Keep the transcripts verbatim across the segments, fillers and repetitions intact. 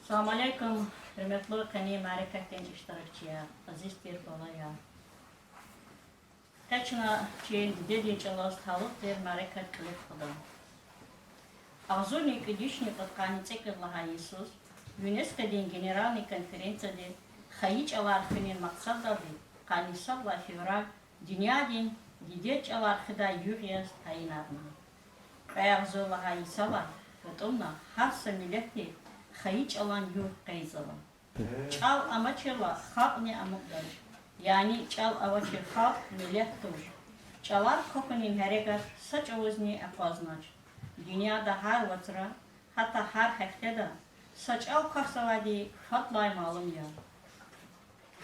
Салам алейкум, гьуьрметлу къенин мярекатдин иштиракчияр, азиз тир балаяр. Къе чна чи дидедин чӀалаз талукь тир мярекат кьиле тухуда. Агъзурни кӀуьд вишни кьудкъанни цӀекӀуьд лагьай йисуз ЮНЕСКОдин Генеральный конференцияди хайи чӀалар хуьнин макьсаддалди къанни сад лагьай февраль дуьньядин дидед чӀалар хуьдай югъ яз тайинарна. Кьве агъзур лагьай йисалай гатӀумна гьар са миллетди хайи чӀалан югъ къейдзава. ЧӀал амачирла халкьни амукьдач. Яни чӀал авачир халкь миллет туш. ЧӀалар квахьунин гьерекат са чӀавузни акъвазнач. Дуьньяда гьар вацра, гьатта гьар гьафтеда са чӀал квахьзавайди фадлай малум я.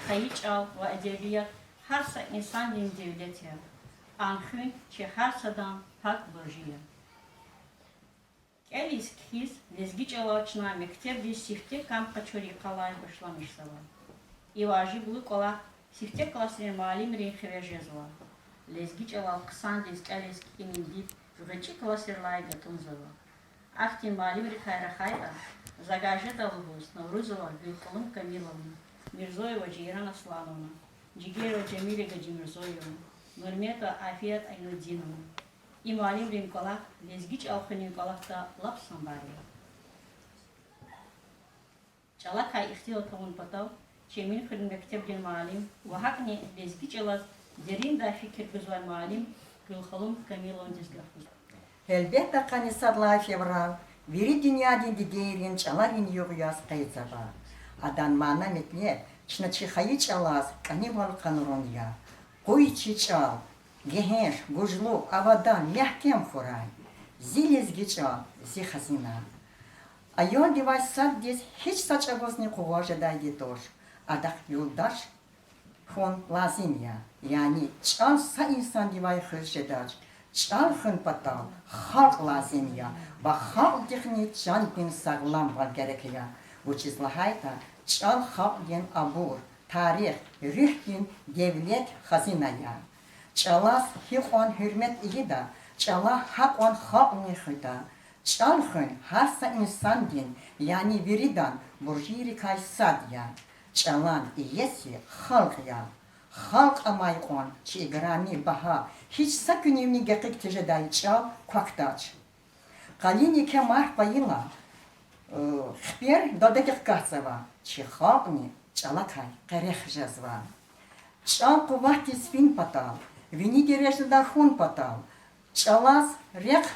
Хайи чӀал ва эдебият гьар са инсандин девлет я. Ам хуьн чи гьар садан пак буржи я. КӀелиз-кхьиз лезги чӀалал чна мектебдиз сифте кам къачур йикъалай башламишзава. И важиблу кӀвалах сифте классрин муаллимрин хиве жезва. Лезги чӀалал хъсандиз кӀелиз ккӀинин диб гъвечӀи классрилай гатӀунзава. Ахьтин муаллимрикай рахайтӀа, за гьажеда лугьуз Наврузова Гуьлханум Камиловна, Мирзоева Жейран Аслановна, Жигерова Жамиля Гаджимирзоевна, Нурметова Афият Айнутдиновна. И муаллимрин кӀвалах лезги чӀал хуьнин кӀвалахда лап самбар я. ЧӀалакай ихтилат авун патал чи Эминхуьруьн мектебдин муаллим ва гьакӀни лезги чӀалаз дериндай фикир гузвай муаллим Гуьлханум Камиловнадиз гаф гузва. Гьелбетда, къанни сад лагьай февраль вири дуьньядин дидейрин чӀаларин югъ яз къейдзава. Адан мана-метлеб чна чи хайи чӀалаз кӀанивал къалурун я. Къуй чи чӀал, гегьенш, гужлу, авадан, мягькем хьурай. Зи лезги чӀал, зи хазина. Аялдивай саддиз гьич са чӀавузни къугъваз жедайди туш, адахъ юлдаш хьун лазим я. Яни чӀал са инсандивай хуьз жедач. ЧӀал хуьн патал халкь лазим я ва халкьдихъни чандин сагъламвал герек я. Вучиз лагьайтӀа чӀал халкьдин абур, тарих, руьгьдин девлет, хазина я. ЧӀалаз гьикьван гьуьрмет ийида, чӀала гьакьван халкьни хуьда. ЧӀал хуьн гьар са инсандин, яни виридан буржийрикай сад я. ЧӀалан иеси халкь я. Халкь амай кьван чи играми, багьа, гьич са куьнивни гекъиг тежедай чӀал квахьдач. Къалин еке марф пайила, э, хипер дададихъ катзава, чи халкьни чӀалакай къерех жезва. ЧӀал къуватдиз фин патал, вини дережада хьун патал, чӀалаз рехъ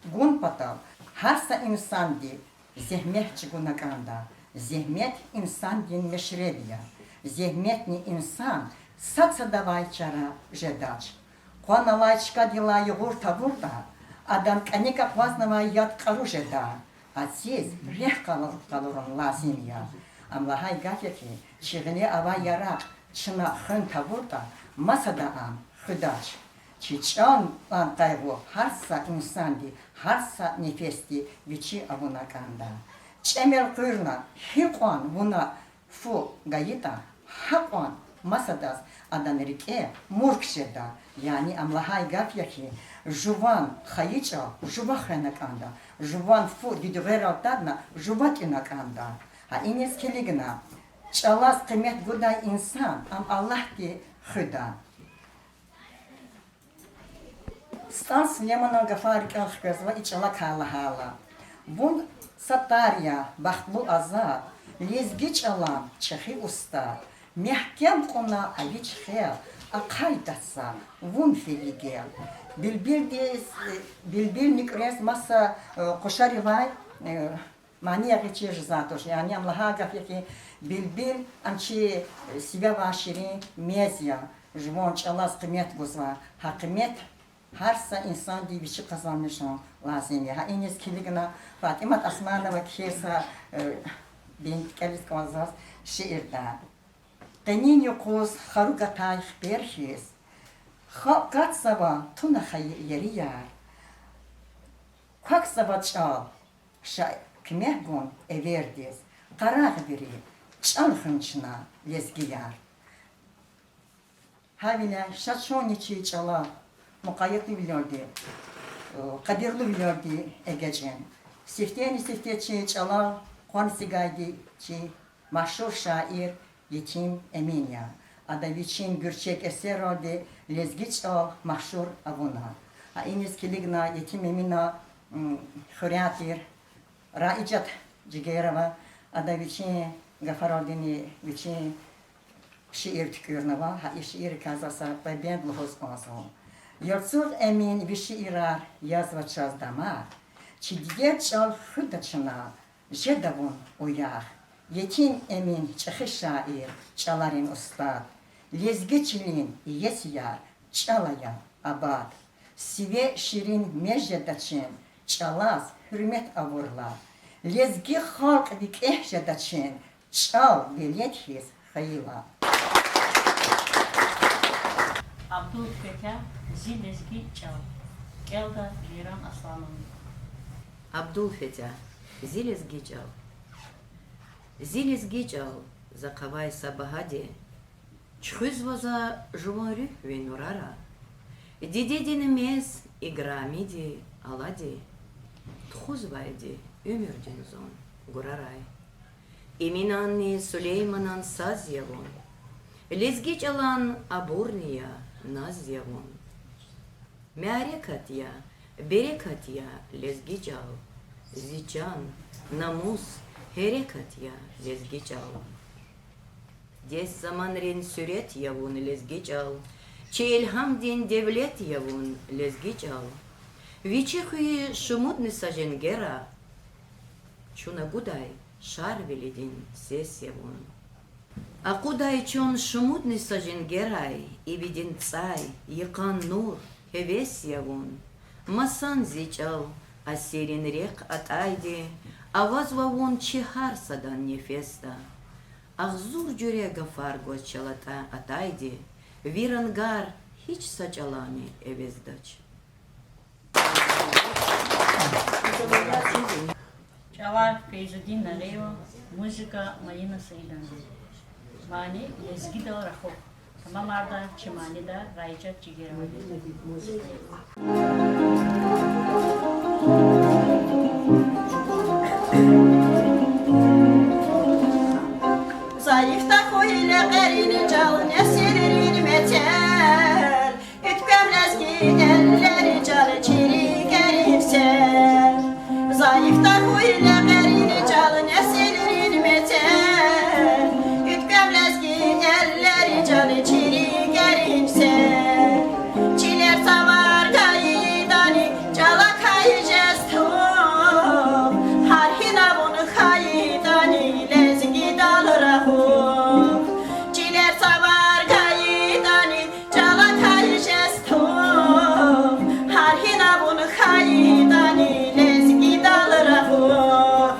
гун патал гьар са инсанди зегьмет чӀугуна кӀанда. Зегьмет инсандин мешреб я. Зегьметни инсан сад-садавай чара жедач. Къван алай чкадилай югъур тавуртӀа, адан кӀаник акъвазнавай яд кьару жеда. АцӀиз рехъ къалур-, къалурун лазим я. Ам лагьай гаф я хьи, чи гъиле авай яракь чна хуьн тавуртӀа, масада ам хуьдач. Чи чӀалан къайгъу гьар са инсанди, гьар са нефесди вичи авуна кӀанда. ЧӀемел къуьрна гьикьван вуна фу гайитӀа, гьакьван масадаз адан рикӀе мурк жеда. Яни ам лагьай гаф я хьи, жуван хайи чӀал жува хвена кӀанда, жуван фу дуьдуьгъерал тадна жува тӀуьна кӀанда. Гьа иниз килигна, чӀалаз къимет гудай инсан ам Аллагьди хуьда. СтӀал Сулейманан гафар рикӀел хквезва и чӀалакай лагьайла. Вун са тар я, бахтлу азад, лезги чӀалан чӀехи устад. Мягькем кьуна а вич хел, ахъайдач за вун фейи гел. Билбилдиз, билбил нуькӀрез маса, э, къушаривай, э, мани ягъиз чир жезвай туш. Яни ам лагьай гаф я хьи, билбил ам чи, э, сиве авай ширин мез я, жуван чӀалаз къимет гузва. Гьа къимет гьар са инсанди вичи къазанмишун лазим я. Гьа иниз килигна, ФатӀимат Османова кхьей са, э, бенд кӀелиз кӀанзава заз шиирда. Къенин юкъуз хару гатай хипер хьиз, халкь катзава туна хайи ерияр. Квахьзава чӀал, ша куьмек гун эвердиз, къарагъ вири, чӀал хуьн чна, лезгияр. Гьавиляй ша чунни чи чӀала мукъаятвилелди, э, къадирлувилелди эгечӀин. Сифтени-сифте чи чӀала къван эцигайди чи машгьур шаир Етим Эмин я. Ада вичин гуьрчег эсерралди лезги чӀал машгьур авуна. Гьа иниз килигна Етим Эмина, м, хуьряй тир Раижат Жигерова, ада вичин гафаралдини вичин шиир туькӀуьрнава, гьа и шииррикай за са кьве бенд лугьуз кӀанзава. Ярцугъ Эмин ви шиирар язва чаз дамах, чи дидед чӀал хуьда чна, жеда вун уях. Етим Эмин, чӀехи шаир, чӀаларин устад, лезги чилин иесияр, чӀал ая абад. Сиве ширин мез жеда чи, чӀалаз гьуьрмет авурла, лезги халкь викӀегь жеда чи, чӀал велед хьиз хвейила. Абдул Квекя, Зи лезги чӀал. КӀелда Мейрам Аслановна. Абдул Фетя. Зи лезги чӀал. Зи лезги чӀал, захъ авай са багьади, чуьхуьзва за жуван руьгь ви нурара. Дидедин мез играмиди, алади, тухузвайди уьмуьрдин зун гурарай. Эминанни Сулейманан саз я вун, лезги чӀалан абурни я, наз я вун. Мярекат я, берекат я лезги чӀал, зи чан, намус, гьерекат я лезги чӀал. Дегь заманрин суьрет я вун, лезги чӀал, чи илгьамдин девлет я вун, лезги чӀал. Вичи хвейи шумудни са женгера чун агудай Шарвилидин сес я вун. Акъудай чун шумудни са женгерай, ивидин цӀай, йикъан нур, гьевес я вун. Масан зи чӀал, асиррин рехъ атӀайди, авазва вун чи гьар садан нефесда. Агъзур жуьре гафар гваз чал атӀа-, атайди, ви рангар гьич са чӀалани эвездач. ЧӀалар Фейзудин Нагъиева, музыка Маина Саидовна. Мани Лезгидал рахух. Тамамарда чи манидар Раижат Чигирова. Зайиф тахьуй лекьерин чӀал, несилрин мецел, уьтквем лезги эллер, чӀал чи рикӀерин сел. Зайиф тахьуй лекьерин чӀал, несилрин мецел, уьтквем лезги эллер, чӀал чи рикӀерин сел. Чилер цавар гайидани, чӀалакай жез тух, гьар гьина вун хьайитӀани, лезгидал рахух. Чилер цавар гайидани, чӀалакай жез тух, гьар гьина вун хьайитӀани, лезгидал рахух.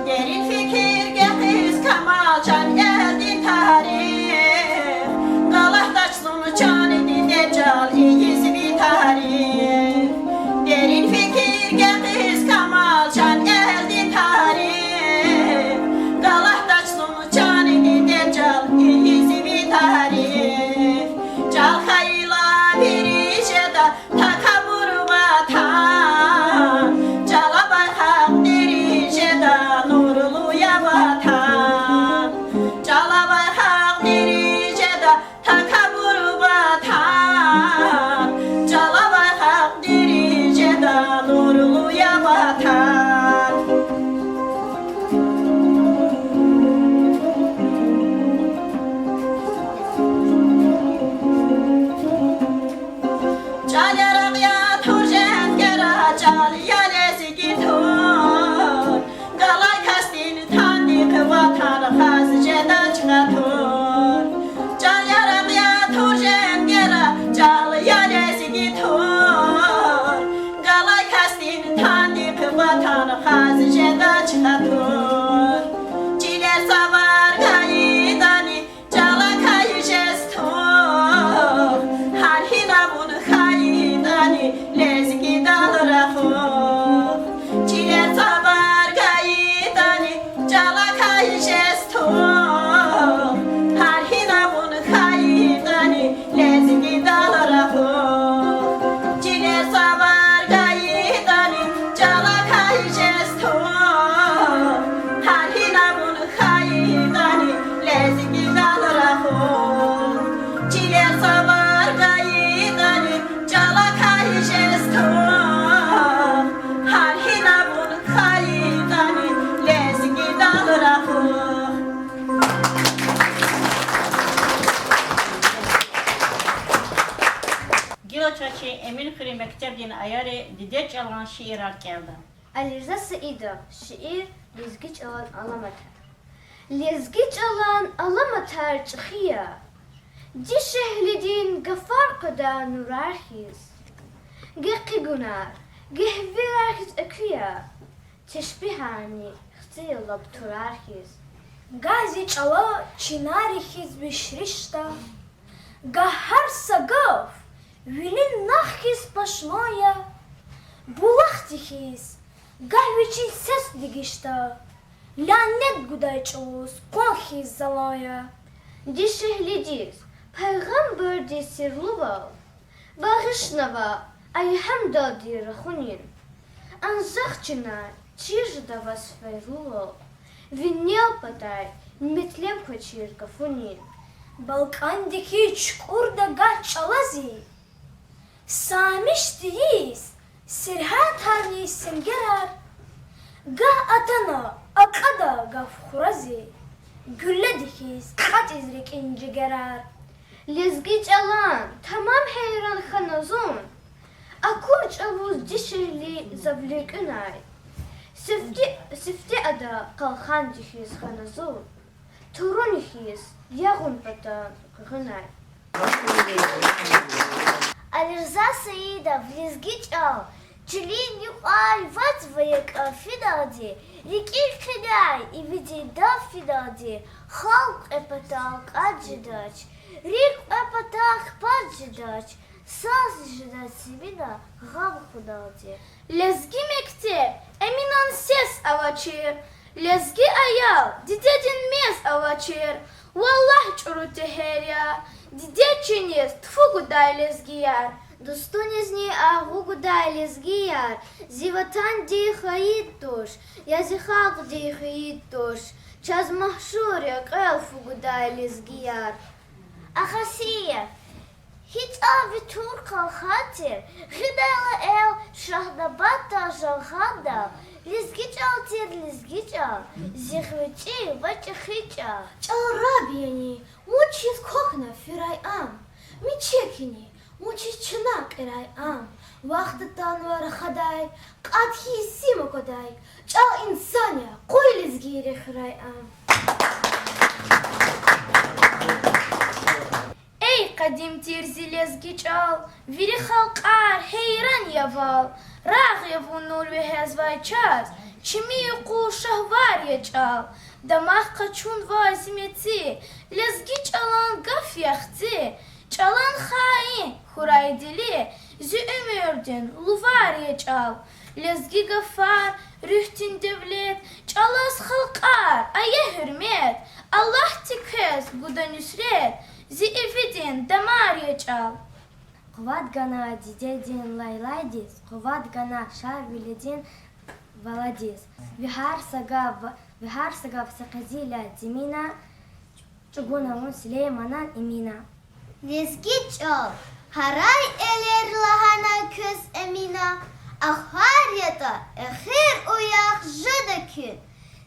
Дерин фикирге хъийиз камал чан элдин тарих, галатдач зун чан диде чӀал ийиз ви тарих. Дерин фикирге хъийиз камал чан элдин тарих, галатдач зун чан диде чӀал ийиз ви тарих. ЧӀал хьайила вири жеда такабур ватан, чӀалавай халкь тири жеда нурлу я ватан. ЧӀалавай халкь тири жеда такабур ватан, чӀалавай халкь тири жеда нурлу я ватан. ЧӀал яракь я тур женгера, чӀал я лезги тур. Галай касдин тандихъ ватан хаз жедач гъатур. ЧӀал яракь я тур женгера, чӀал я лезги тур. Галай касдин тандихъ ватан хаз жедач гъатур. Чилер цавар гайидани, чӀалакай жез тух, гьар гьина вун хьайитӀани, лезгидал рахух. Чилер цавар гайидани, чӀалакай жез тух, гьар гьина вун хьайитӀани, лезгидал рахух. Чилер цавар гайидани, чӀалакай жез тух, гьар гьина вун хьайитӀани, лезгидал рахух. Чилер цавар гайидани, чӀалакай жез тух, гьар гьина вун хьайитӀани, лезгидал рахух. Гила чна чи Эминхуьруьн мектебдин аялри дидед чӀалан шиирар кӀелда. Алирза Саидов, шиир Лезги чӀалан аламатар. Лезги чӀалан аламатар чӀехи я, дишегьлидин гафар къведа нурар хьиз. Гекъигунар, гегьвийрар хьиз экуь я, тешпигьарни хци лап турар хьиз. Гагь зи чӀала чинари хьиз вишришда, гагь гьар са гаф вилин нах хьиз пашман я, булахди хьиз гагь вичин сес дегишда, лянет гудай чӀавуз къван хьиз залан я. Дишегьлидиз пайгъамбардин сирлувал багъишнава Алгьамдалди рахунин. Анжах чна чир жеда ваз фейилувал, винел патай метлеб квачир гафунин. БалкӀандихъ чукӀурда гагь чӀала зи, Самиш тийиз сергьятарни сенгерар, гагь атана акьада гаф хурази, гуьлледи хьиз кьатӀиз рикӀин жигерар. Лезги чӀалан тамам гьейран хьана зун, акур чӀавуз дишегьли зав луькӀуьнай. Сифте, сифте ада къалханди хьиз хьана зун, туруни хьиз ягъун патан къуьгъуьнай. Алирза Саидов. Лезги чӀал. Чилин юкьвал вацӀ ва якӀа фидалди, рикӀин къеняй ивидин дав фидалди, халкь кьве патал кьаз жедач, рикӀ кьве патал хпаз жедач, саз жедач зимина гъам худалди. Лезги мектеб, Эминан сес авачир, лезги аял, дидедин мез авачир. Валлагь, чӀуру тегьер я, диде чиниз туфу гудай лезгияр. Дустунизни агъу гудай лезгияр, зи ватандин хайи туш, я зи халкьдин хайи туш, чаз машгьур я кьвел фу гудай лезгияр. Агъасиев. Гьи чӀал ви тур къалхан тир, гъидайла эл Шагьнабатдал, Жалгъандал, лезги чӀал тир, лезги чӀал, зи гъвечӀи ва чӀехи чӀал. ЧӀал раб яни, вучиз квахьна фирай ам, мичӀи кьини, вучиз чна кьирай ам, вахт атанва рахадай, кьатӀ хьиз сим аквадай, чӀал инсан я, къуй лезгийри хуьрай ам. Эй, къадим тир зи лезги чӀал, вири халкьар гьейран я вал, рагъ я вун нур вегьезвай чаз, чими юкъуз шагьвар я чӀал, дамах къачунвай зи меци, лезги чӀалан гаф я хци, чӀалан хаин хьурай дили, зи уьмуьрдин лувар я чӀал. Лезги гафар, руьгьдин девлет, чӀалаз халкьар ая гьуьрмет, Аллагьди квез гуда нуьсрет, зи ивидин дамар я чӀал. Къуват гана дидедин лайлайдиз, къуват гана Шарвилидин валадиз. Ви гьар са гаф, ви гьар са гаф са къизил я, Зимина, чӀугуна вун Сулейманан имина. Лезги чӀал, гьарай элер лагьана квез Эмина, ахвар ятӀа, эхир уях жеда куьн.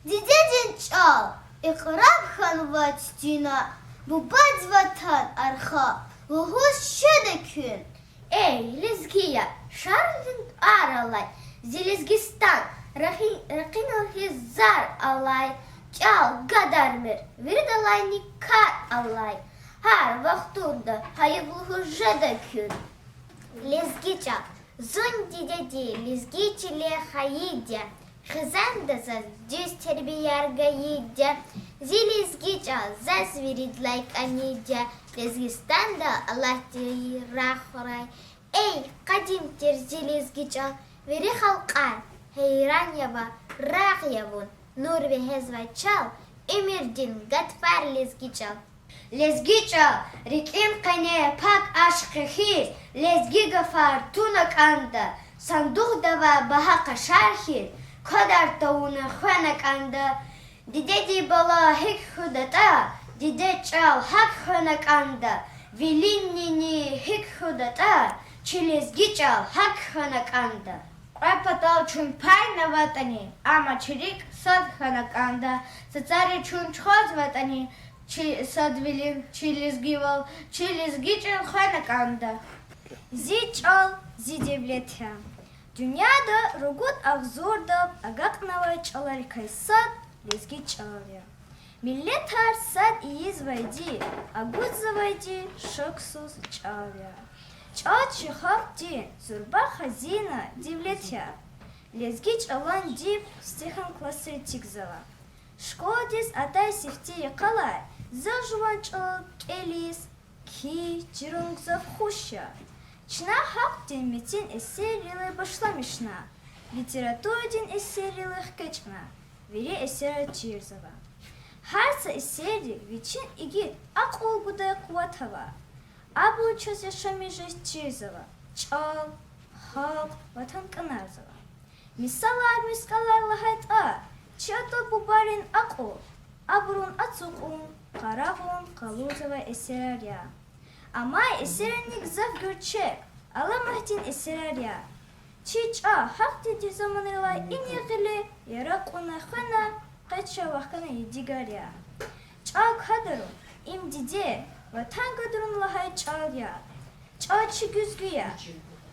Дидедин чӀал, икьраб хьанвач дина, бубадин ватан арха лугьуз жеда куьн. Эй, лезгияр, Шарвилидин тӀвар алай, зи Лезгистан, ракъи-, ракъинал хьиз зар алай, чӀал гадармир, виридалайни кар алай, гьар вахтунда гьайиф лугьуз жеда куьн. Лезги чӀал. Зун дидеди лезги чиле хайиди я, хизанда заз дуьз тербияр гайиди я, зи лезги чӀал заз виридалай кӀаниди я, Лезгистанда Аллагьди рагъ хьурай. Эй, къадим тир зи лезги чӀал, вири халкьар гьейран я вал, рагъ я вун, нур вегьезвай чал, уьмуьрдин гатфар лезги чӀал. Лезги чӀал, рикӀин къене пак ашкъи хьиз, лезги гафар туна кӀанда, сандухдавай багьа къашар хьиз, квадар тавуна хвена кӀанда. Дидедин бала гьикӀ хьудатӀа, дидед чӀал гьакӀ хвена кӀанда, вилин нини гьикӀ хьудатӀа, чи лезги чӀал гьакӀ хвена кӀанда. Кьве патал чун пайнаватӀани, амма чи рикӀ сад хьана кӀанда, цацари чун чухвазватӀани, чи садвилин, чи лезгивал, чи лезги чӀал хвена кӀанда. Зи чӀал зи девлет я. Дуьньяда ругуд агъзурдав агакьнавай чӀаларикай сад лезги чӀал я. Миллетар сад ийизвайди, агудзавайди шаксуз чӀал я. ЧӀал чи халкьдин зурба хазина, девлет я. Лезги чӀалан диб стехан классри тикзава. Школадиз атай сифте йикъалай за жуван чӀал кӀелиз, кхьиз, чирун гзаф хуш я. Чна халкьдин метин эсеррилай башламишна, литературадин эсеррилай хкечӀна, вири эсерар чирзава. Гьар са эсердик вичин игит акьул гудай къуват ава. Абуру чаз яшамиш жез чирзава, чӀал, халкь, ватан кӀанарзава. Мисалар, мискӀалар лагьайтӀа, чи ата-бубайрин акьул, абурун ацукьун, къарагъун къалурзавай эсерар я. Амай эсерарни гзаф гуьрчег, аламатдин эсерар я. Чи чӀал гьахьтинди заманрилай инихъ гъиле яракь кьуна хвена, къе чна вахкана ядигар я. ЧӀал гадарун— им диде, ватан гадарун лагьай чӀал я. ЧӀал чи гуьзгуь я.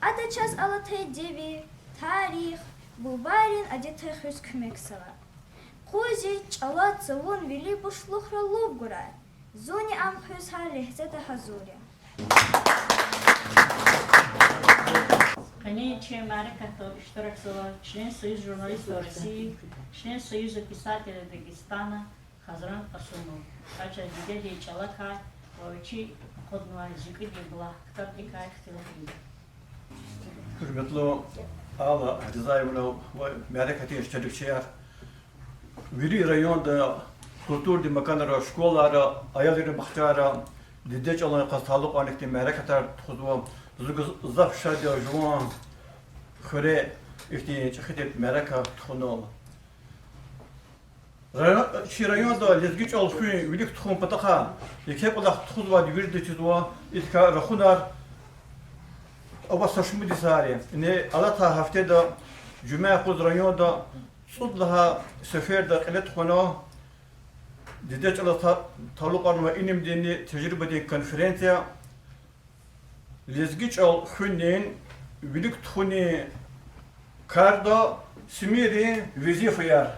Ада чаз алатай девир, тарих, бубайрин адетар хуьз куьмекзава. Къуй зи чӀалаз цавун вили бушлухра лув гурай. Зунни ам хуьз гьар легьзада гьазур я. Къенин чи мярекатда иштиракзава член Союза журналистов России, член Союза писателей Дагестана Хазран Къасумов. Къача дидедин чӀалакай ва вичи акъуднавай ЗикӀуьдин булах ктабдикай ихтилатиз. Гьуьрметлу Алла Ризаевна ва мярекатдин иштиракчияр! Вири районда, культурадин маканра, школайра, аялрин бахчайра диде чӀалан йикъаз талукьарнихъди мярекатар тухузва. Зун гзаф шад я жуван хуьре ихьтин чӀехи тир мярекат тухунал. Район-, чи районда лезги чӀал хуьн вилик тухун патахъай еке кӀвалах тухузвайди вирида чизва, идакай рахунар ава са шумуд йисар я. Ина алатай гьафтеда жуьмя юкъуз районда цӀуд лагьай сеферда кьиле тухвана диде чӀалаз та-, талукьарнавай илимдинни тежрибадин конференция. Лезги чӀал хуьнин, вилик тухунин карда симирин везифаяр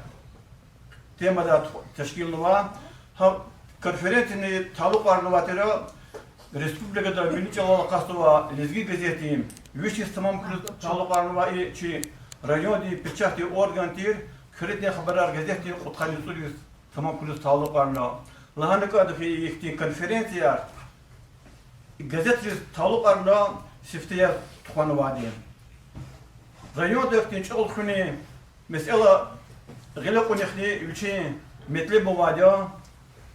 темада тешкилнава. Гьа конференцияни талукьарнавай тир республикада милли чӀалал акъатзавай Лезги газетдин виш йис тамам хьуниз талукьарнавай и чи райондин печатдин орган тир Куьредин хабарар газетдин кьудкъанни цӀуд йис тамам хьуниз талукьарна. Лагьана кӀанда хьи, ихьтин конференцияр газетриз талукьарна сифте яз тухванвайди. Районда ихьтин чӀал хуьнин месэла гъиле кьунихъни вичин метлеб авайди я.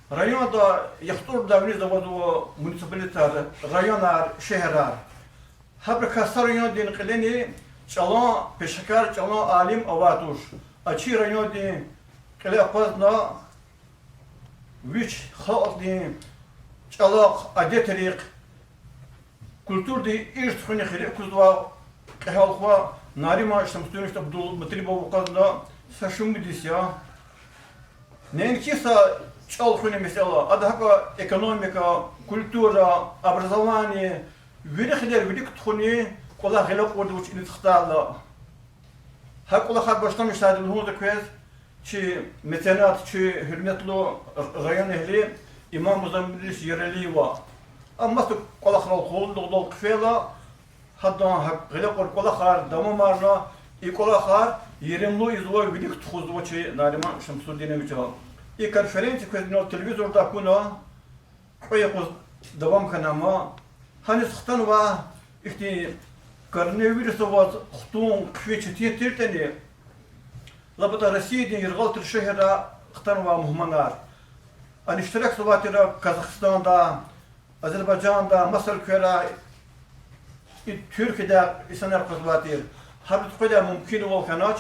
Районда яхцӀурдалай виниз авазва муниципалитетар, районар, шегьерар. Гьабурукай са райондин кьилени чӀалан пешекар, чӀалан алим авай туш. А чи райондин кьиле акъвазна вич халкьдин чӀалахъ, адетрихъ, культурадин ирс хуьнихъ рикӀ кузвай кьегьал хва Нариман Шамсудинович Абдулмуталибов акъвазна са шумуд йис я. Неинки са чӀал хуьнин месэла, ада гьакӀ экономика, культура, образование, вири хилер вилик тухунин кӀвалах гъиле кьурди вуч иниз хтайла. Гьа кӀвалахар башламишайди лугьузва квез чи меценат, чи гьуьрметлу районэгьли Имам Музаммилович Яралиева. Ам маса кӀвалахрал къуллугъдал хъфейла, гьадан гьа гъиле кьур кӀвалахар давамарна, и кӀвалахар еримлу ийизва, вилик тухузва чи Нариман Шамсудиновича. И конференция квез инал телевизорда акуна, кьве юкъуз давам хьана ама, гьаниз хтанва ихьтин коронавирус аваз хтун хъфин четин тиртӀани, лап атӀа Россиядин яргъал тир шегьеррай хтанвай мугьманар. Ана иштиракзавай тир Казахстандай, Азербайжандай, маса уьлквейрай, и Туьркиядай инсанар къвезвай тир. Гьабуруз къведай мумкинвал хьанач,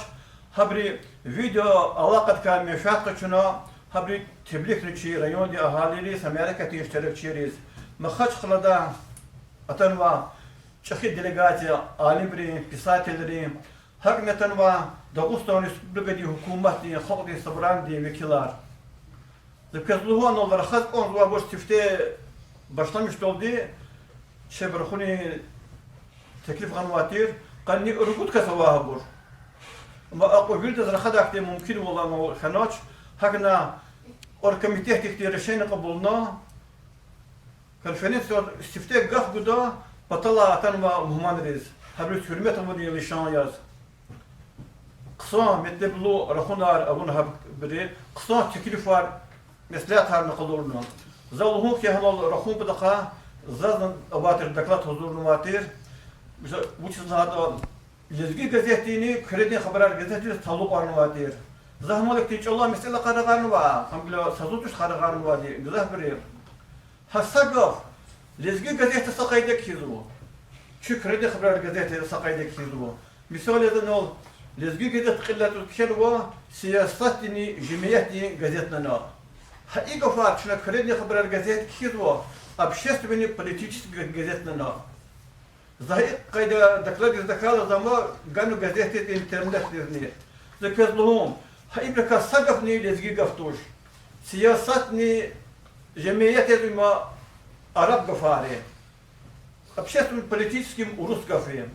гьабуру видеоалакъадикай менфят къачуна, гьабуру теблигна чи райондин агьалийриз, са мярекатдин иштиракчийриз. Махачкъалада атанвай чӀехи делегация алимрин, писателрин, гьакӀни атанвай Дагъустан Республикадин гьукуматдин, Халкьдин Собранидин векилар. За квез лугьун, анал рахаз кӀанзавайбур сифте башламишдалди чеб рахунин теклиф гъанвай тир, къанни ругуд кас авай гьабур. Амма акьван виридаз рахадайди мумкинвал анал хьанач, гьакӀни Оргкомитетдихъди решение кьабулна, конференция сифте гаф гуда паталай атанвай мугьманриз, гьабуруз гьуьрмет авунин лишан яз. Хъсан метлеблу рахунар авуна гьабуру, хъсан теклифар, меслятарни къалурна. За лугьун хьи, гьанал рахун патахъай зазни авай тир, доклад гьазурнавай тир. Вучиз лагьайтӀа Лезги газетдини Куьредин хабарар газетдиз талукьарнавай тир. За гьамал ихьтин чӀалан месэла къарагъарнава, гьам гила са зун туш къарагъарнавайди, гзафбуру. Гьа са гаф, Лезги газетда са къайда кхьизва, чи Куьредин хабарар газетда са къайда кхьизва. Мисал яз, анал Лезги газет кьилелай тӀуз кхьенва сиясатдинни жемиятдин газет лагьана. Гьа и гафар чна Куьредин хабарар газетда кхьизва, общественно-политический газет лагьана. За гьа и къайда докладдиз тахьайла, за ам ганва газетдиз, интернетдизни. За квез лугьун, гьа ибурукай са гафни лезги гаф туш. Сиясатни, жемиятдин, има араб гафар я. Общественно-политический урус гаф я.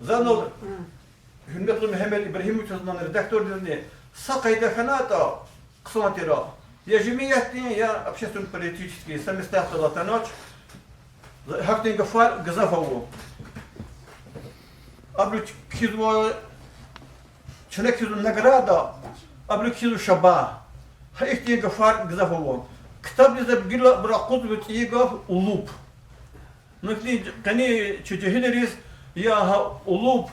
За анал гьуьрметлу Мегьамед Ибрагьимовичаз, редактордизни, са къайда хьанатӀа хъсан тир, я жемиятдин, я общественно-политический, са меслятдал атанач, гьахьтин гафар гзаф ава. Абуру кхьизва, чна кхьизва награда, абуру кхьизва шабагь. Гьа ихьтин гафар гзаф ава. Ктабдиз абуру гила, абуру акъудзава цӀийи гаф улуб. Ну, ихьтин къени чи жегьилриз я гьа улуб,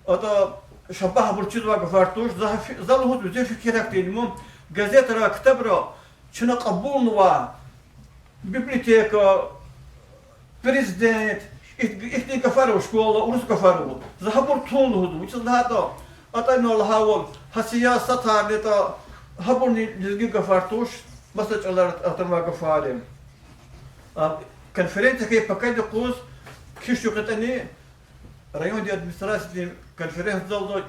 атӀа шабагь, абур чизвай гафар туш. За гьа фи-, за лугьузва, зи фикир гьахьтинди я: газетра, ктабра чна кьабулнава библиотека, президент, ихь-, ихьтин гафар ава, школа, урус гафар ава. За гьабур тун лугьузва, вучиз лагьайтӀа атӀана лагьайвал, гьа сиясатарнитӀа, гьабурни лезги гафар туш, маса чӀалара атанвай гафар я. А, конференция хьайи пакадин юкъуз кхьиз шугъетӀани, райондин администрациядин конференц-залда,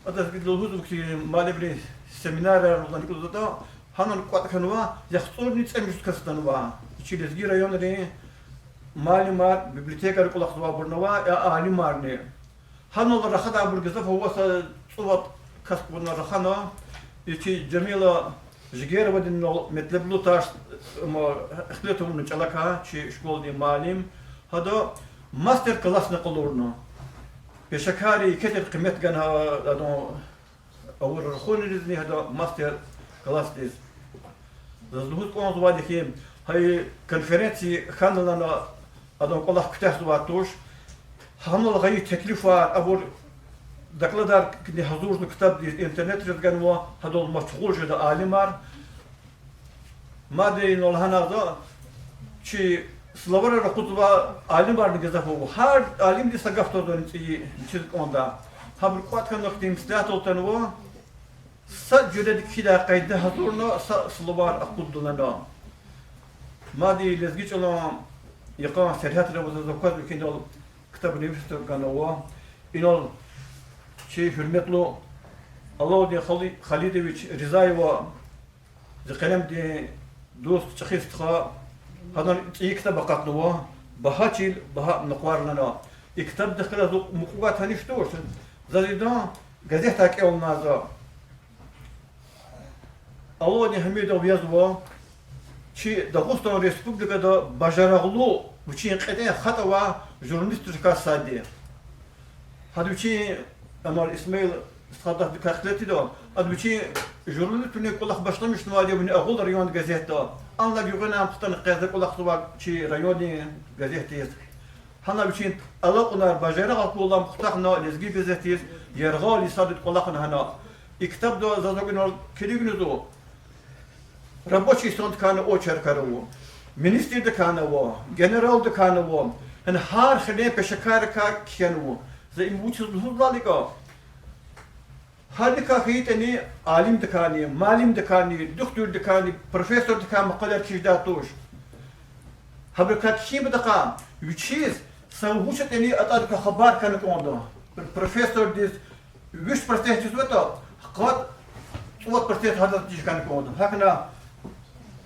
адаз гила лугьузва хьи, муаллимрин семинарар лугьузватӀа, гьанал кӀватӀ хьанва, яхцӀурни цӀемуьжуьд кас атанва. Чи лезги районрин муаллимар, библиотекарни кӀвалахзавайбурни ава, я алимарни. Гьанал рахадайбур гзаф ава, са цӀувад кас кьуна рахана. И чи Жамила Жигеровадинал метлеблу таш, ма, ихтилат авуна чӀалакай, чи школадин муаллим. Гьада мастер-классни къалурна. Пешекаррин еке тир къимет гана гьа адан авур рахунризни, гьада мастер-классдиз. Заз лугьуз кӀанзавайди хьи, гьа и конференция хьана лагьана адан кӀвалах куьтягьзавай туш. Гьанал гъайи теклифар, абур докладарни гьазурна ктабдиз, интернетриз ганва, гьадал машгъул жеда алимар. Мад инал гьана за чи словарар акъудзавай алимарни гзаф ава. Гьар алимди са гаф твазва цӀийи, чиз кӀанда. Гьабур кӀватӀ хьана, ихьтин меслятдал атанва. Са жуьреда кхьидай къайда гьазурна, са словарь акъудна лагьана. Мад и лезги чӀалан йикъан сергьятра аваз аквазва хьи, инал ктаб ривиста ганва. Инал чи гьуьрметлу Алавдин Хали-, Халидович Ризаева зи къелемдин дуст, чӀехи стха, гьадан цӀийи ктаб акъатнава, Багьа чил, багьа накъвар лагьана. И ктабдихъ галаз мукьувай таниш туш, заз идан газетдай кӀелна за. Алавдин Гьамидов язва, чи Дагъустан Республикада бажарагълу, вичин кьетӀен хатӀ авай журналистриз квай сад я. Гьада вичин, Амар Исмаил стхадикай ихтилатда, ада вичин журналиствилин кӀвалах башламишнавайди я вини Агъул райондин газетда. Анлай гуьгъуьнай ам хтана къвезва кӀвалахзавай чи райондин газетдиз. Гьана вичин алакьунар, бажарагъ акурла ам хутахна Лезги газетдиз, яргъал йисалди кӀвалахна гьана. И ктабда заз акуна килигназва, рабочий инсандикайни очеркар ава, министрдикайни ава, генералдикайни ава, гьана гьар хилин пешекаррикай кхьенва. За им вучиз лугьузвайди я? Гьадакай хьайитӀани алимдикайни, муаллимдикайни, духтурдикайни, профессордикай макъалаяр кхьидай туш. Гьабурукай кхьин патахъай вичиз са вуч ятӀани атӀадикай хабар хьана кӀанда. Профессордиз виш процент чизватӀа, къад, цӀувад процент гьадаз чиз хьана кӀанда. Гьакьна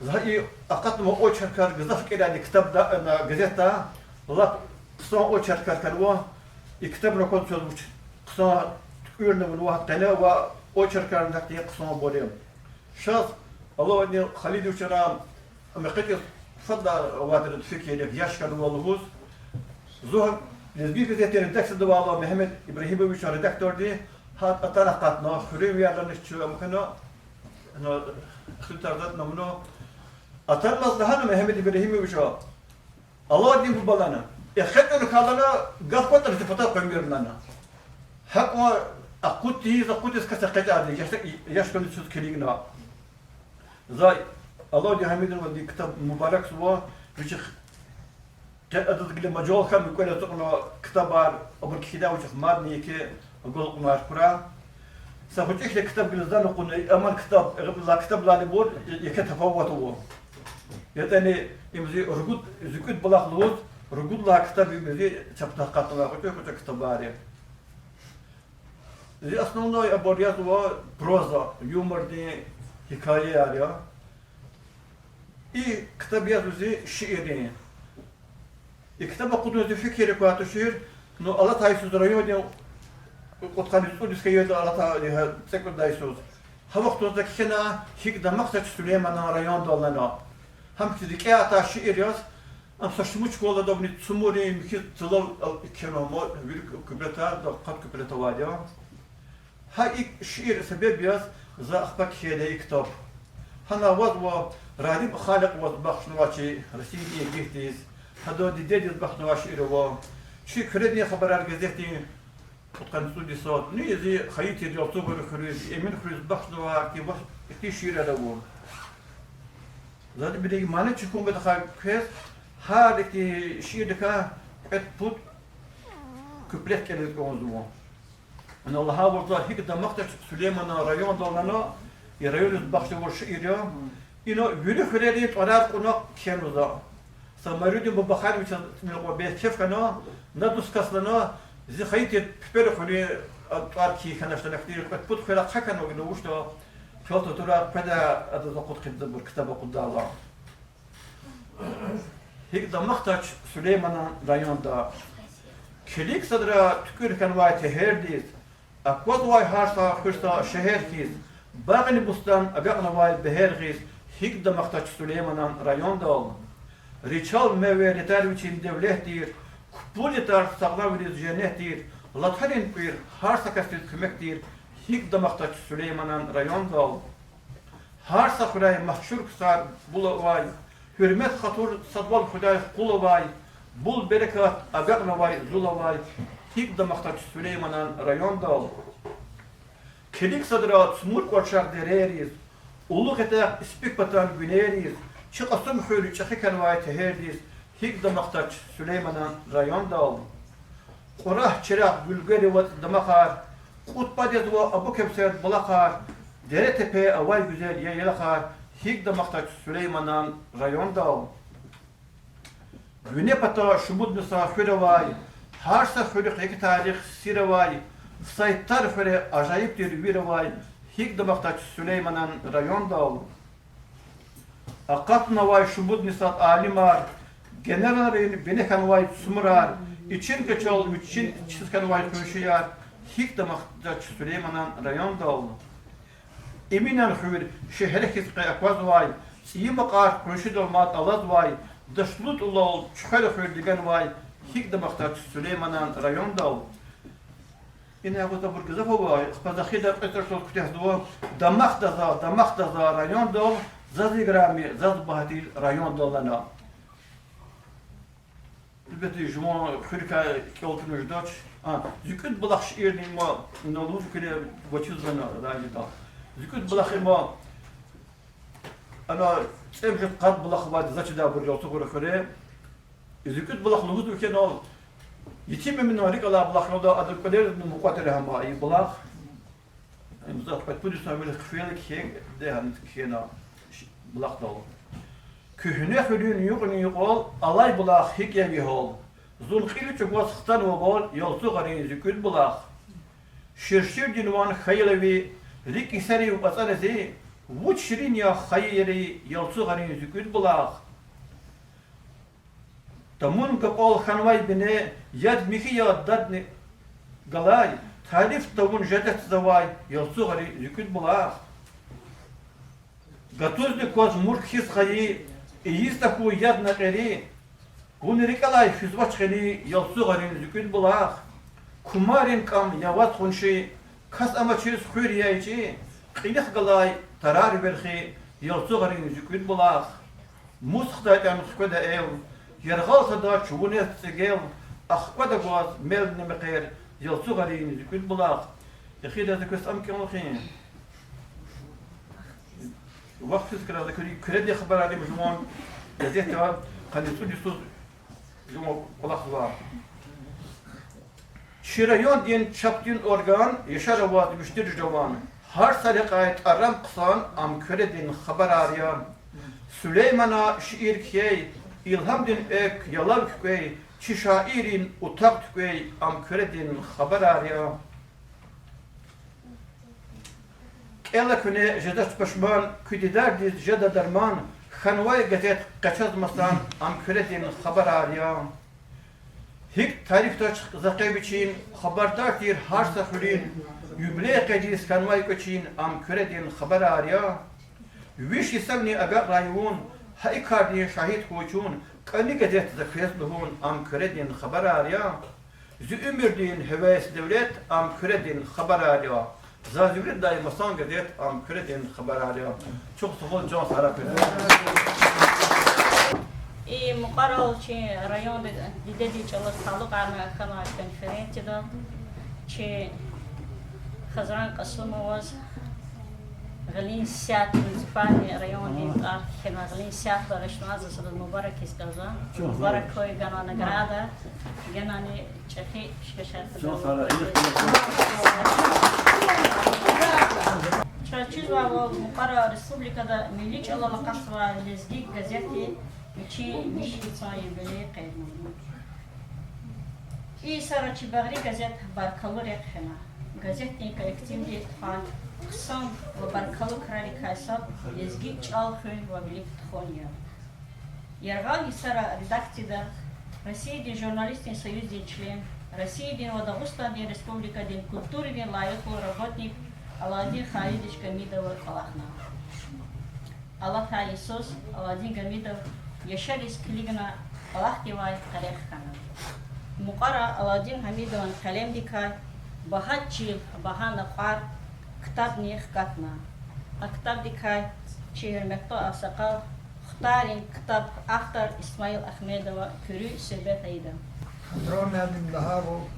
за и акъатнавай очеркар гзаф кӀелайди ктабда, газетда, лап хъсан очеркар хьанва. И ктабра кваз чаз вуч хъсан туькӀуьрна авунва, къене авай очеркарни ахьтин хъсанбур я. Чаз Алавдин Халидовичан мекъечӀиз фадлай авайди фикир я, яш хьанва лугьуз. Зун Лезги газетдин редакциядавай Мегьамед Ибрагьимович редакторди, гьа атана акъатна, хуьруьнвиярлани чун ам хьана, ну, ихтилатар затӀ намуна. Атанмаз лагьана Мегьамед Ибрагьимовича, Алавдин буба лана, экъечӀун калана, гаф кватӀа зи патав къвемир лана. ГьакӀ акъудиз, акъудиз кас экъечӀайди, яш, яш хьана чуз килигна. За Алавдин Гьамидовадин ктаб мубаракзава, вичихъ къе адаз гила мажал хьана, кӀвале ацукьна ктабар, абур кхьидай, вичихъ мадни еке агалкьунар хьурай. Са гъвечӀи хьтин ктаб гила зани кьуна, амма ктаб, ла ктаб лалайбур еке тафават ава. ЯтӀани им зи ругуд, ЗуькӀуьд булах лугьуз, ругуд лагьай ктаб им зи чапдай акъатнавай, гъвечӀи-гъвечӀи ктабар я. Зи основной абур язва проза, юмордин гьикаяяр я. И ктаб язва зи шииррин. И ктаб акъудун зи фикир квай тушир, ну, алатай йисуз райондин кьудкъанни цӀуд йис хьайиди, алатай, цӀекӀуьдай йисуз. Гьа вахтунда кхьена ГьикӀ дамахдач Сулейманан райондал лагьана. Гьам хьиз рикӀе атай шиир яз, ам са шумуд школадавни цумурин михьиз цлал кхьенва, ма вири куплетарда къад куплет авайди я. Гьа икӀ шиир себеб яз за ахпа кхьейди я и ктаб. Гьана авазва Радим Халикьоваз бахшнавай чи Россиядин егитдиз, гьадан дидедиз бахшнавай шиир ава. Чи Куьредин хабарар газетдин кьудкъанни цӀуд йисуз, ну, зи хайи тир Ялцугъури хуьруьз, Эминхуьруьз бахшнавай ихьтин шиирар ава. Заз вири мани чуьхуьн патахъай квез, гьар ихьтин шиирдикай кьвед-пуд куплет кӀелиз кӀанзава. Ана лагьайвал, ГьикӀ дамахдач Сулейманан райондал лагьана, и райондиз бахшнавай шиир я. Ина вири хуьрерин тӀварар кьуна кхьенва за. Самарудин Бубахановичаз мекьва бес кеф хьана, на дуст кас лагьана, зи хайи тир Пипер хуьруьн тӀвар кхьихь хьанач лагьана, ихьтин кьвед-пуд хуьр ахъа хьанва гила, вучда, хъел татурай къведа адаз акъуд хъийидайбур ктаб акъуддайла. ГьикӀ дамахдач Сулейманан районда. Килиг садра туькӀуьр хьанвай тегьердиз, аквазвай гьар са хуьр са шегьер хьиз, багъни бустан агакьнавай бегьер гъиз, гьикӀ дамахдач Сулейманан райондал. Ричал мевер ятар вичин девлет тир, купуз ятар сагъламвилиз женнет тир, латарин пӀир гьар са касдиз куьмек тир, гьикӀ дамахдач Сулейманан райондал. Гьар са хуьряй машгьур ксар бул авай, гьуьрмет-хатур садвал хуьдай къул авай, бул берекат агакьнавай зул авай, гьикӀ дамахдач Сулейманан райондал. Килиг садра цмур кӀвачер дерериз, улугъ ятӀа испик патан гуьнериз, чи Кьасумхуьр чӀехи хьанвай тегьердиз, гьикӀ дамахдач Сулейманан райондал. Кьурагь, чирагъ, гуьлгери вацӀ дамахар, кьуд пад язва Абу-Кевсер булахар, дере-тепе авай гуьзел яйлахар, гьикӀ дамахдач Сулейманан райондал. Гуьне пата шумудни са хуьр авай, гьар са хуьруьхъ еке тарих, сир авай, Сайтар хуьре ажайиб тир вир авай, гьикӀ дамахдач Сулейманан райондал. Акъатнавай шумудни сад алимар, генералрин бине хьанвай цумурар, ичин кӀвачел вичин чиз хьанвай къуншияр, гьикӀ дамахдач Сулейманан райондал. Эминан хуьр шегьер хьиз къе аквазвай, цӀийи макьар къуншидал мад алазвай, ДашлутӀулал Чуьхвер хуьр диганвай, гьикӀ дамахдач Сулейманан райондал. Ина гьабур гзаф ава, ахпа захида кьве цӀарцӀал куьтягьзава, дамахда за, дамахда за райондал, заз играми, заз багьтел райондал лагьана. Гьелбетда, жуван хуьруькай кӀел туна жедач. А, ЗуькӀуьд булах шиирни има, ина лугьуз куьне вачиз лагьана райдал. ЗуькӀуьд булах има, ана цӀемуьжуьд-къад булах авайди за чидайбур Ялцугъур хуьре. ЗуькӀуьд булах лугьуз вуч я инал, Етим Эминан рикӀ алай булах я, адан кӀвалеризни мукьва тир гьам и булах. Им за кьвед-пуд йисан вири хъфейла кхьейди, гьаниз кхьена булахдал. Куьгьне хуьруьн юкьни-юкьвал алай булах гьикӀ я ви гьал? Зун кьил чӀугваз хтанвавал Ялцугъарин ЗуькӀуьд булах. Ширширдин ван хьайила ви, рикӀ йисарив ацӀана зи, вуч ширин я хайи ери Ялцугъарин ЗуькӀуьд булах. Тамун гапӀал хьанвай бине, яд михьи я, дадни галай, тариф тавун жедатзавай Ялцугъарин ЗуькӀуьд булах. Гатузни кваз мурк хьиз хайи, ийиз тахьуй яд накьери, вун рикӀелай физвач гъени, Ялцугъарин ЗуькӀуьд булах. Кумарин кӀам яваз хъунши, кас амачиз хуьр яй чи, кьилихъ галай тарар верхи, Ялцугъарин ЗуькӀуьд булах. Мус хтай кӀан хкведа эл, яргъал тадач вунез цӀигел, ахквада гваз мелни мехъер, Ялцугъарин ЗуькӀуьд булах. Эхирдаз за квез ам кӀелун хьи, вахт физ крар за куьре-, Куьредин хабарар им жуван газетда къанни цӀуд йисуз жуван кӀвалахзава. Чи райондин чапдин орган Яшар аваз вишдир жаван, гьар са рекьяй тӀарам хъсан ам Куьредин хабарар я. Сулеймана шиир кхьей, илгьамдин экв ялав куькӀвей, чи шаиррин утакь туькӀвей ам Куьредин хабарар я. КӀела куьне, жедач пашман, куь дидардиз жеда дарман, хьанвай газет къе чаз масан ам Куьредин хабарар я. ГьикӀ тарифдач за къе вичин, хабардар тир гьар са хуьруьн, юбилей къейдиз хьанвай кӀвачин ам Куьредин хабарар я. Виш йисални агакьрай вун, гьа и кардин шагьид хьуй чун, кӀани газет за квез лугьун ам Куьредин хабарар я. Зи уьмуьрдин гьевес-девлет ам Куьредин хабарар я. Заз виридай масан газет ам Куьредин хабарар я. Чухсагъул, чан сагърай квез. И мукьварал чи районда дидедин чӀалаз талукьарна хьанвай конференцияда чи Хазран Кьасумоваз гъилин сятни, Цифани райондин тӀвар кхьенвай гъилин сятда гъишланзава, садаз мубарак ийиз кӀанзава. Мубарак хьуй гана награда, генани чӀехи пишкешар. Чаз чизвайвал, мукьвара республикада милли чӀалал акъатзавай Лезги газетди вичин виш йисан юбилей къейдна. И йисара чи багъри газет баркаллу рехъ хьана. Газетдин коллективди тухвай хъсан ва баркаллу крарикай сад лезги чӀал хуьн ва вилик тухун я. Яргъал йисара редакцияда Россиядин журналистдин союздин член, Россиядин ва Дагъустандин Республикадин культурадин лайихлу работник Алавдин Халидович Гьамидова кӀвалахна. Алатай йисуз Алавдин Гьамидов яшариз килигна кӀвалахдивай къерех хьана. Мукьвара Алавдин Гьамидован къелемдикай багьа чил, багьа накьвар ктабни хкатна. А ктабдикай чи гьуьрметлу агъсакъал, Хтарин ктаб автор Исмаил Ахмедова куьруь суьгьбет ийида. Хазран муаллим лагьайвал,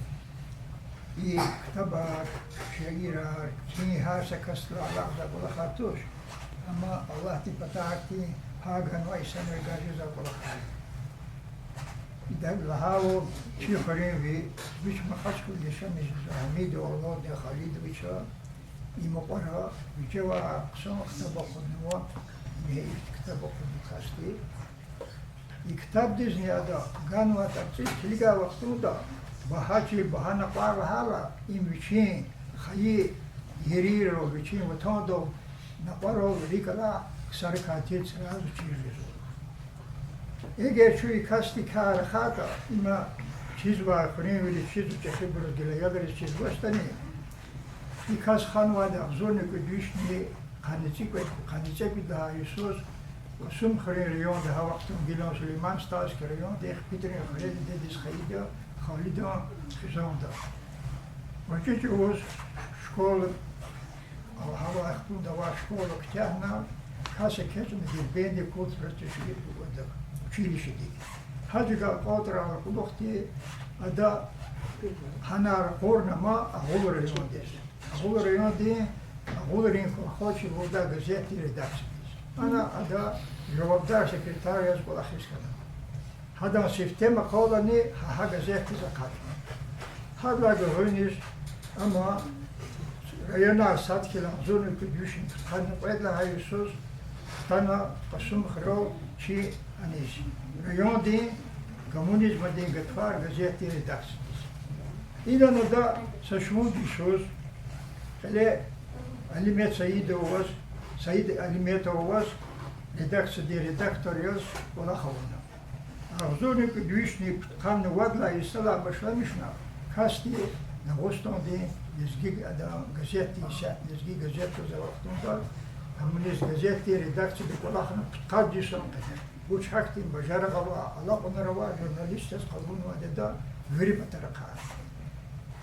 и ктабар, шиирар, чин гьар са касдилай алакьзавай кӀвалахар туш. Амма Аллагьдин патахъди гьа ганвай инсанри гана жезвай кӀвалахар я. Ида лагьайвал, чи хуьруьнви, вич Махачкъалада яшамиш жезвай Гьамидов Алавдин Халидовича и мукьвара вижевай хъсан ктаб акъуднава, и ктаб акъудна касди. И ктабдизни ада ганвай тӀварцӀиз килигай вахтунда, багьа чил, багьа накьвар лагьайла, им вичин хайи ерийрал, вичин ватандал накьварал рикӀелай ксарикай тир сразу чир жезва. Эгер чун и касдикай рахайтӀа, има чизвай хуьруьнвийриз чизва, чӀехибуруз, гилаялриз чизвачтӀани, и кас ханвайди агъзурни кӀуьд вишни къанни цӀикьвед, къанни цӀекӀуьд лагьай йисуз Кьасумхуьруьн районда, гьа вахтунда гила Сулейман-Стальский районда, ХпитӀрин хуьре дидедиз хайиди я, Халидин хизанда. ГъвечӀи чӀавуз школа, гьа вахтунда авай школа куьтягьна, кас экечӀна Дербентдин культура тешкилдик, училищедик. Гьа жуьре акьалтӀарай кьулухъди ада гьана ракъурна ама Агъул райондиз. Агъул райондин Агъулрин колхозда чи лугьудай газетдин редакциядиз. Ана ада жавабдар секретарь яз кӀвалахиз хьана. Гьадан сифте макъалани гьа, гьа газетдиз акъатна. Гьадалай гуьгъуьниз ама районар сад хьайила, агъзурни кӀуьд вишни пудкъанни кьвед лагьай йисуз хтана Кьасумхуьрел чи аниз, райондин Коммунизмдин гатфар газетдин редакциядиз. Инал ада са шумуд йисуз кьиле Алимет Саидоваз, Саид Алиметоваз редакциядин редактор яз кӀвалах авуна. Агъзурни кӀуьд вишни пудкъанни вад лагьай йисалай башламишна касди Дагъустандин Лезги, ада газетдин са, Лезги газет яз а вахтунда Гьаминиз газетдин редакцияда кӀвалахна пудкъад йисан къене. Вуч гьахьтин бажарагъ ава, алакьунар ава, журналист яз къалурнавайди ада вири патарихъай.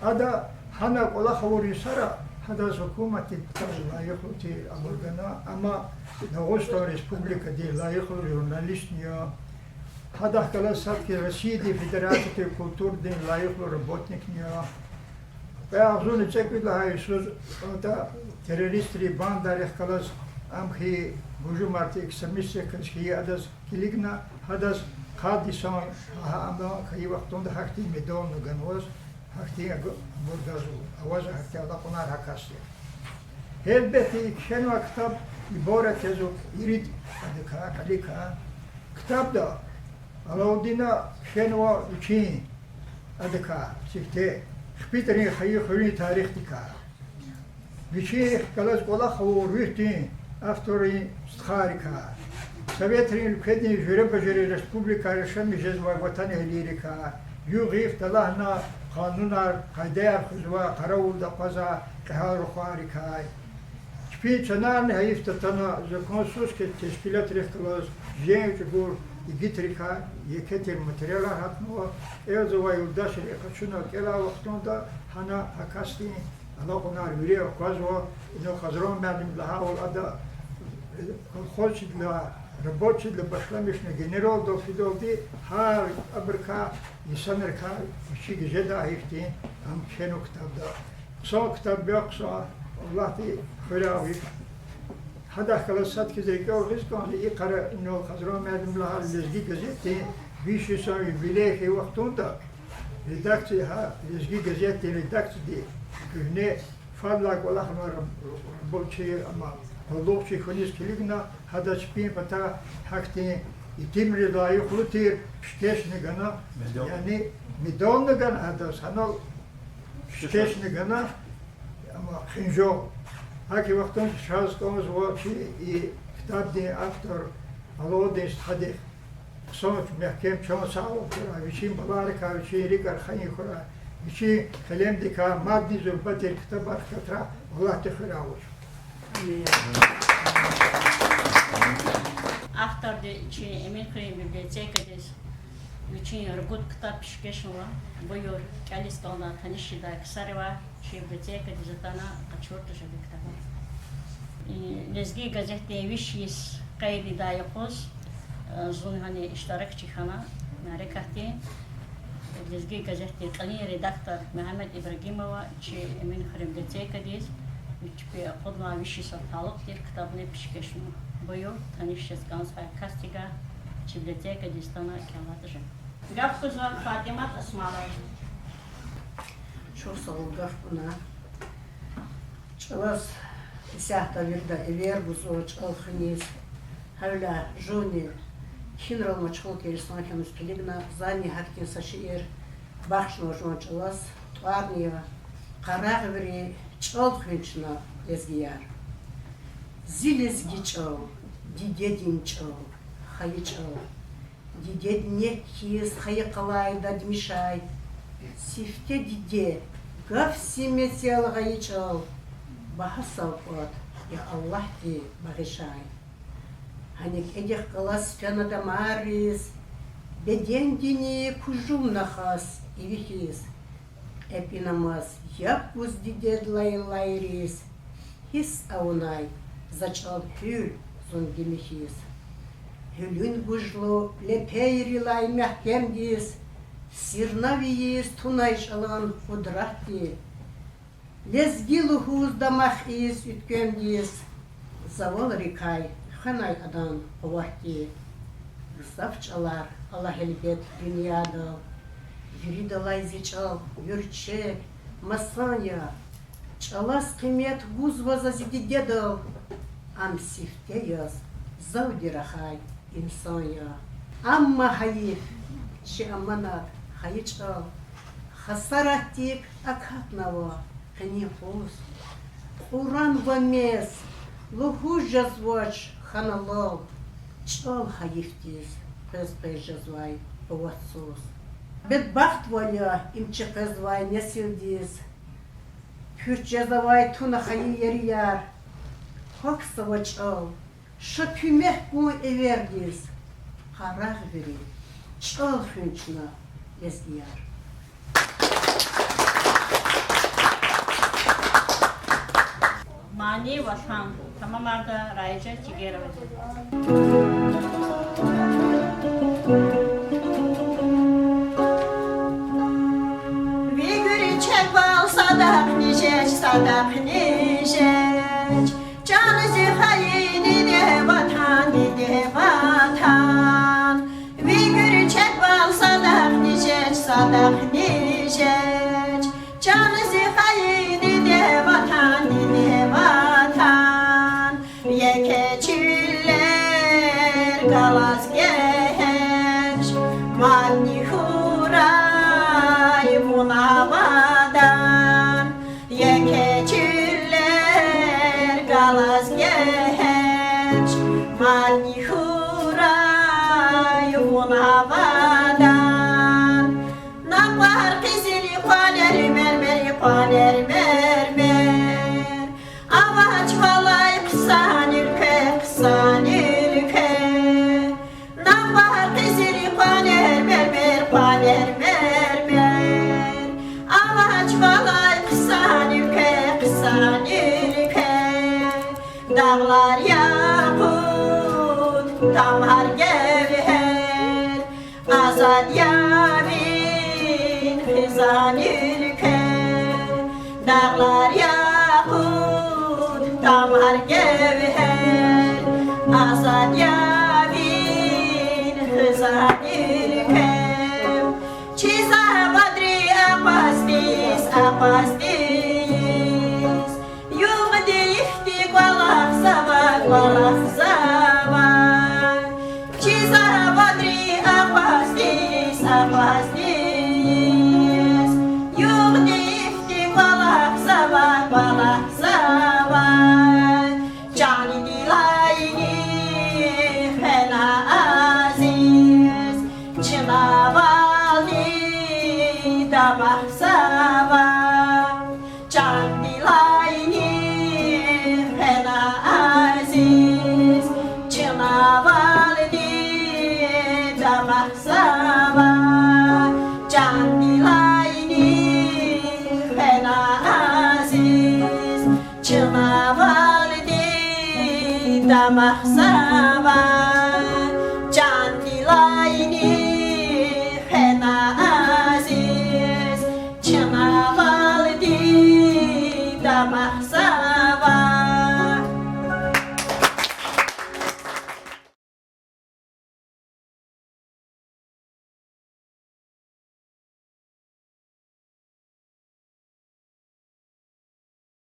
Ада гьана кӀвалах авур йисара гьадаз гьукуматдин патай лайихлу тир абур гана, амма Дагъустан Республикадин лайихлу журналистни я. Гьадахъ галаз сад хьиз Россиядин Федерациядин культурадин лайихлу работникни я. Кьве агъзурни цӀекӀуьд лагьай йисуз ада террористрин бандарихъ галаз, ам хьи гьужумарди экстремистрихъ галаз хьайи адаз килигна, гьадаз къад йисан, гьа ама хьайи вахтунда гьахьтин медални ганваз, гьахьтин абурдаз аваз гьахьтин алакьунар гьа касди. Гьелбетда, и кхьенвай ктаб ибарат язва ирид адакай, кьиликай. Ктабда Алауддина кхьенва вичин адакай, сифте, ХпитӀрин хайи хуьруьн тарихдикай. Вичихъ галаз кӀвалах авур руьгьдин авторрин стхайрикай, советрин уьлкведин жуьреба-жуьре республикайра яшамиш жезвай ватанэгьлийрикай, югъ-йиф талгьана къанунар, къайдаяр хуьзвай, къаравулда акъвазай кьегьал рухвайрикай. Чпин чанарни гьайиф татана, законсуз хьиз тешкилатрихъ галаз женг чӀугур игитрикай еке тир материалар гьатнава, кӀелзавай юлдашри къачуна кӀелай вахтунда гьана гьа касдин алакьунар вири аквазва, инал Къазран муаллим лагьайвал ада колхозчидилай, рабочидилай башламишна генералдал фидалди гьар абурукай, инсанрикай вичи гуьзетдай гьихьтин ам кхьенва ктабда. Хъсан ктаб я, хъсан, Аллагьди хуьрай вич. Гьадахъ галаз сад хьиз рикӀел гъиз кӀанзава, икьара инал Къазран муаллим лагьай Лезги газетдин виш йисан юбилей хьайи вахтунда редакция, гьа, Лезги газетдин редакцияди куьгьне фадлай кӀвалахнавай рабочи, амма къуллугъчи хьуниз килигна, гьадаз чпин патай гьахьтин итимриз лайихлу тир пишкешни гана, яни медални гана гьадаз, гьанал пишкешни гана, амма хинжал. ГьакӀ и вахтунда чаз кӀанзава чи и ктабдин автор Алауддин стхадихъ хъсан, мягькем чан сагъвал хьурай, вичин балайрикай вичин рикӀ архайин хьурай, вичин къелемдикай мадни зурба тир ктабар хкатрай Аллагьди хуьрай вуч. Авторди чи Эминхуьруьн библиотекадиз вичин ругуд ктаб пишкешнава. Буюр, кӀелиз кӀанда, таниш жедай ксаривай, чи библиотекадиз атана къачуртӀа жеди ктабар. Лезги газетдин виш йис къейд ийидай юкъуз зун гьана иштиракчи хьана мярекатдин. Лезги газетдин кьилин редактор Мегьамед Ибрагимова чи Эминхуьруьн библиотекадиз чпи акъуднавай виш йисуз талукь тир ктабни пишкешнава. Буюр, таниш жез кӀанзавай касдивай, чи библиотекадиз атана кӀелайтӀа жен. Гаф гузва Фатимат Османовна. Чухсагъул гаф кьуна. ЧӀалаз исятда вирида эвер гузва чӀал хуьниз. Гьавиляй жувни кинрал мачхул тир инсан хьаниз килигна, зани гьахьтин са шиир бахшнава жуван чӀалаз, тӀварни я: Къарагъвийри чӀал хуьн чна, лезгияр. Зи лезги чӀал, дидедин чӀал, хайи чӀал. Дидед нек хьиз хайи къалай дадмишай. Сифте диде, гаф сим мецел гъайи чӀал, багьа савкьват я, Аллагьди багъишай. Гьа некӀедихъ галаз фена дамарриз, бедендини кужумна хас иви хьиз. КьепӀинамаз яб гуз дидед лайлайриз, гьисс авунай за чӀал гьуьл зун гими хьиз. Гьуьлуьн гужлу лепейрилай мягькемдиз, сирна виниз тунай чӀалан къудратди. Лезги лугьуз дамах ийиз уьтквемдиз, завалрикай хвенай адан къуватди. Гзаф чӀалар ала гьелбет дуьньядал, виридалай зи чӀал вирчер, масан я. ЧӀалаз къимет гузва за зи дидедал, ам сифте яз завди рахай инсан я. Амма гьайиф, чи аманат хайи чӀал хасаратдик акатнава къенин юкъуз. Кьуран ва мез лугьуз жезвач хьаналал, чӀал гьайифдиз къвез-къвез жезвай къуватсуз. Бедбахтвал я им чи къвезвай несилдиз, пуьрт жезавай туна хайи ерияр. Пакзава чӀал, ша куьмек гун эвердиз, къарагъвилин чӀал хуьн чна, лезгияр. Мани Ватан. Тамамарда Раижа Чигеровади. Ви гуьр чебвал садахъни жеч, садахъни жеч. Чан зи хайи диде Ватан, диде Ватан. Ви гуьр чебвал садахъни жеч, садахъни жеч. Чан зи хайи диде Ватан, диде Ватан. Еке чуьллер галаз гегьенш, мадни хьурай вун авадан. Еке чуьллер галаз гегьенш, мадни хьурай вун авадан. Накъвар къизил къванер, мермер къванер, мермер. Авач валай хъсан уьлкве, хъсан уьлкве. Накъвар къизил къванер, мермер къванер, мермер. Авач валай хъсан уьлкве, хъсан уьлкве. Дагълар якъут, тамар гевгьер, азад я ви хизан уьлкве. Дагълар якъут, тамар гевгьер, азад я ви хизан уьлкве. Чиза вадри акъвазди йис, акъвазди йис. Югъди ихьтин кӀвалахзавай, кӀвалахзавай. Чиза вадри акъвазди йис, акъвазди йис. Югъди ихьтин кӀвалахзавай, кӀвалахзавай. Чандилайни фена азиз, чна вални дамахзава. Чандилайни фена азиз, чна вални дамахзава. Чандилайни фена азиз, чна вални дамахзава.